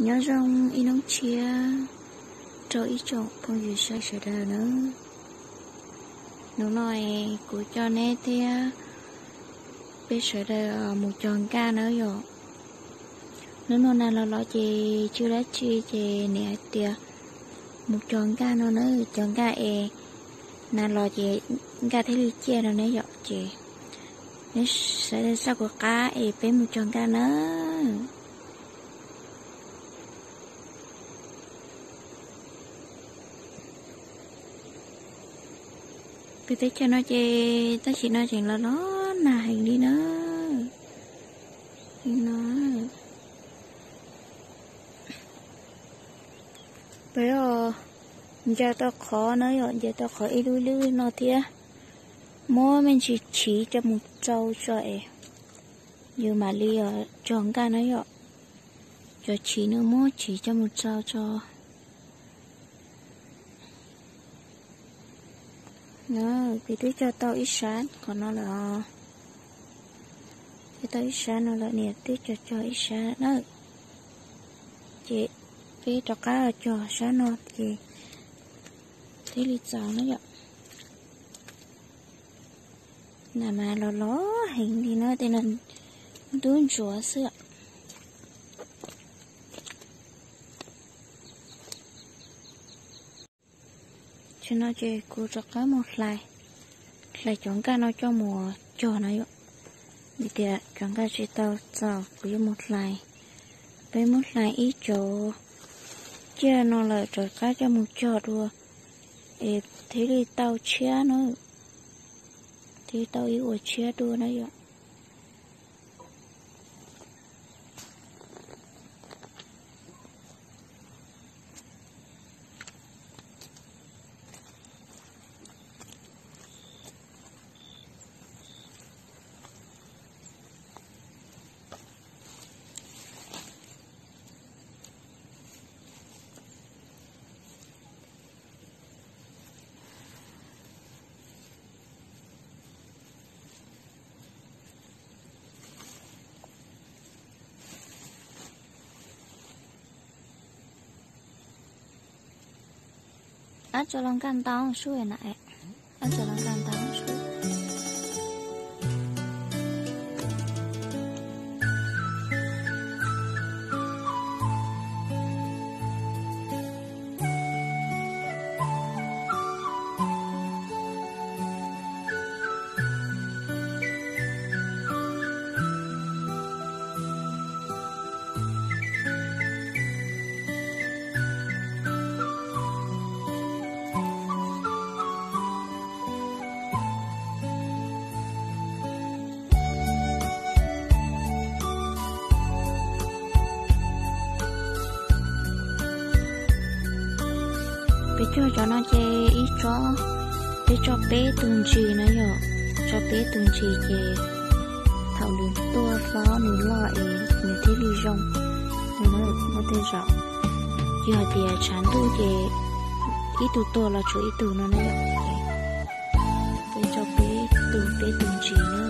Nyob zoo ib hnub tshiab rau ib tsoom phooj ywg sawv daws nawb. Hnub no es kuv coj neb thiab peb sawv daws mus cog nkaj nawb yom. Hnub no nag los los ces tsis ua dab tsi ces niam hais tias mus cog nkaj no na, cog nkaj es nag los ces nkaj thiaj li ciaj no ne yom. Ces neb sawv daws soj kuv qab es peb mus cog nkaj nawb. Peb teb chaws no ces tam sim no tseem los los nag heev li na. Li no, peb ncaws tau qhov na yom, ncaws tau qhov ib lub lub no thiab, muab me ntsis chiv coj mus tsau tso es yus mam li cog nkaj na yom. Cov chiv no muab chiv coj mus tsau tso. Peb twb cog tau ib sab qhov no lawm os. Cog tau ib sab no lawm, niam twb cog cog ib sab na. Ces peb rov qab cog sab no ces thiaj li txaus na yom. Nag mas los los heev li na, tej no ntub ntsuav xwb. Tam sim no ces kuv rov qab mus hlais, hlais cov nkaj no coj mus cog na yom. Vim tias cov nkaj tsis tau txaus kuv yuav mus hlais. Peb muab hlais ib cov ciaj no lawm rov qab coj mus cog dua es thiaj li tau tshiab na, thiaj li tau ib uas tshiab dua na yom. Ab tso los nkaj ntau sub na, ab tso los nkaj ntau sub. Peb cog cov no ces ib tsob, peb tso peb tus ntsis na yom, tso peb tus ntsis ces thaum nws tuaj hlob nws loj es nws thiaj li zoo, nws muaj tej zaum. Yog hais tias tshav ntuj ces ib tug tuag los tshuav ib tug no na yom. Peb tso peb tus, peb tus ntsis na.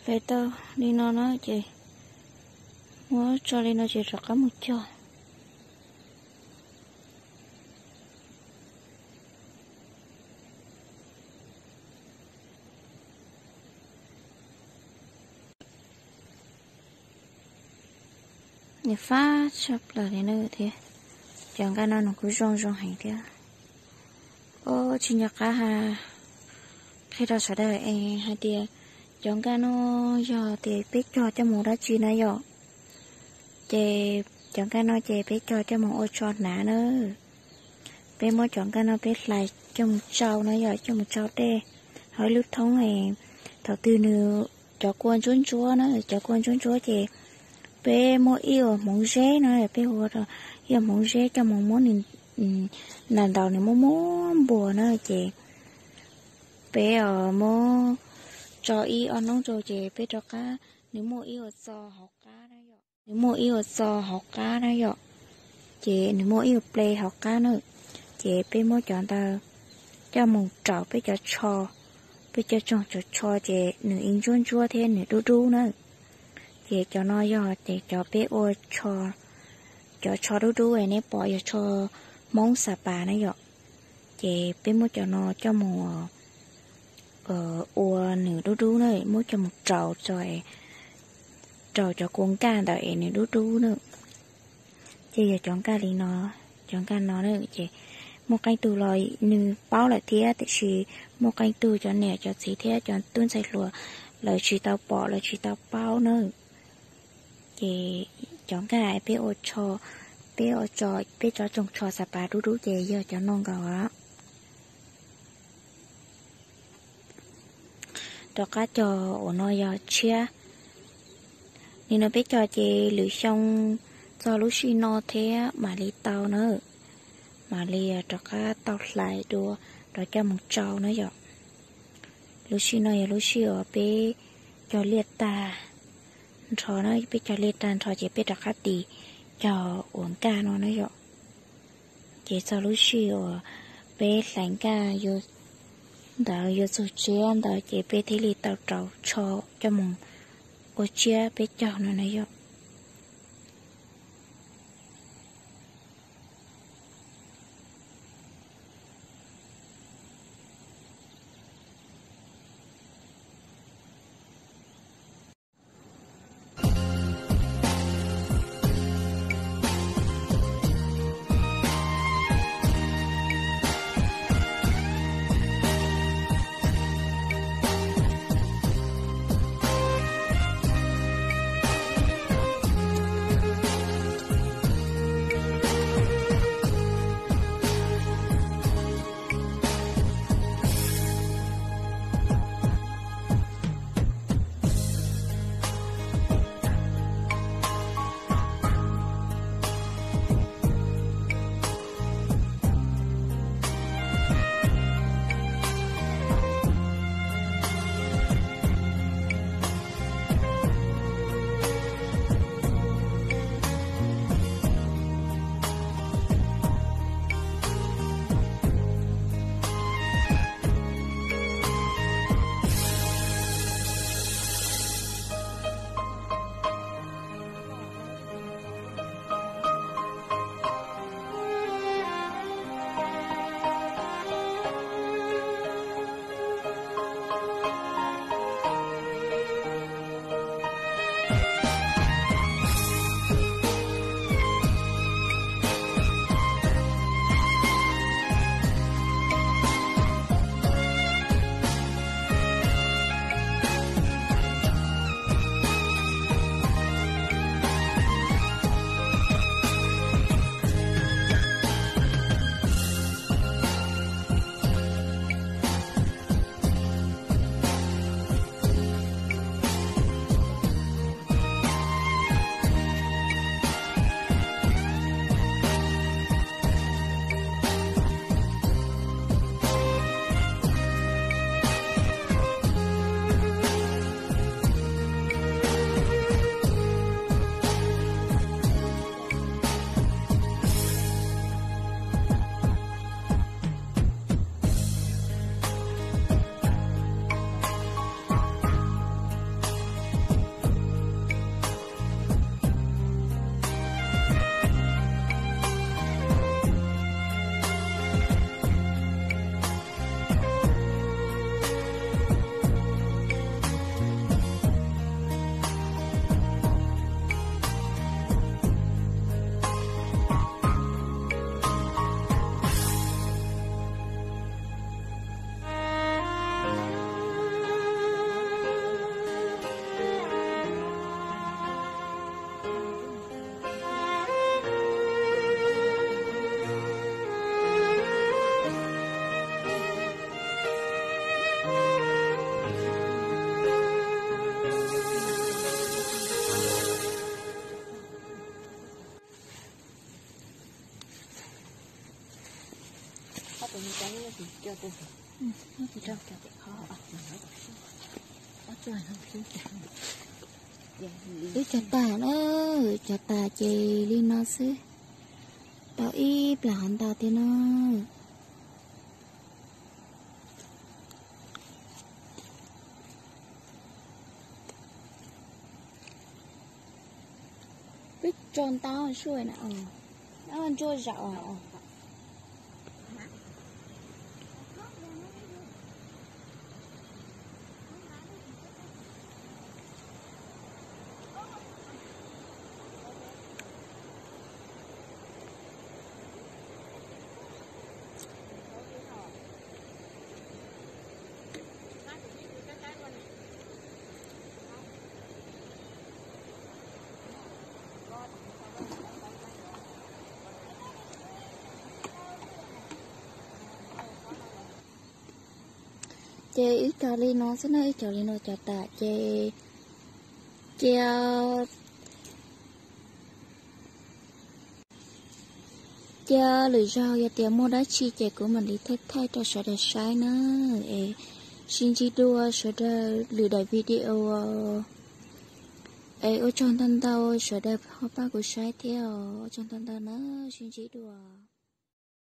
Hlais tau li no na ces muab tso li no ces rov qab mus cog. Nws fab tshaj plaws li na thiab. Cov nkaj no nws kuj zoo zoo heev thiab. Ua tsis nco qab ha qhia rau sawv daws es hais tias cov nkaj no yog tias peb cog coj mus dab tsi na yom, ces cov nkaj no ces peb cog coj mus ua tsho hnav na. Peb muab cov nkaj no peb hlais coj mus tsau na yom, coj mus tsau dej hauv ib lub thoob. Thaum twg nws cov kua ntsuab ntsuab na, cov kua ntsuab ntsuab ces peb muaj ib uas hmoov zeb na, peb hu ua ib uas hmoov zeb coj mus muab nws ntaus ntaus nws muab muab npuas na ces peb muab tso ib ob hnub rau ces peb rov qab, nws muaj ib uas txo hauv qab na yom, nws muaj ib uas txo hauv qab na yom, ces nws muaj ib uas ple hauv qab na, ces peb muab cov ntawd coj mus rau peb cov tsho, peb cov tsoog cov tsho ces nws ib ntsuab ntsuab thiab nws dub dub na. Ces cov no yog ces cov peb ua tsho, cov tsho dub dub es nej pom yog tsho Hmoob Xa Pas na yom. Ces peb muab cov no coj mus ua nws dub dub na, muab coj mus rau tso, rau cov kua nkaj ntawd es nws dub dub na. Ces yog cov nkaj li no, cov nkaj no na ces muaj qee tug los nws paub lawm thiab, tiam sis muaj qee tug cov niam cov txiv thiab cov tub ntxhais hluas lawv tsis tau pom lawv tsis tau paub na. Ces cov nkaj peb ua tsho, peb ua tso, peb cov tsoog tsho Xa Pas dub dub ces yog cov no nkaus. Rov qab cog uas no yog tshiab. Nim no peb cog ces lwm xyoo txog lub sij no thiab mam li tau na, mam li rov qab tau hlais dua rov coj mus tsau na yom. Lub sij no yog lub sij uas peb cog liaj tag nrho na, peb cog liaj tag nrho ces peb rov qab tis cog uas nkaj no na yom. Ces txog lub sij uas peb hlais nkaj ntawd yuav txog tshiab ntawd ces peb thiaj li tau rau tsho coj mus ua tsiab peb caug no na yom. Wb cog tas na, cog tas ces li no xwb, tau ib plag hov ntau thiab na. Peb tso ntau sua na, ntsuag zaum. Ces wb cog li no xwb na, wb cog li no cog tas ces cia, cia lwm zaug yog tias muaj dab tsi ces kuv mam li thaij thaij rau sawv daws saib na. Es sib ntsib dua sawv daws lwm daim video. Es ua tsaug ntau ntau sawv daws ho pab kuv saib thiab os, ua tsaug ntau ntau na, sib ntsib dua.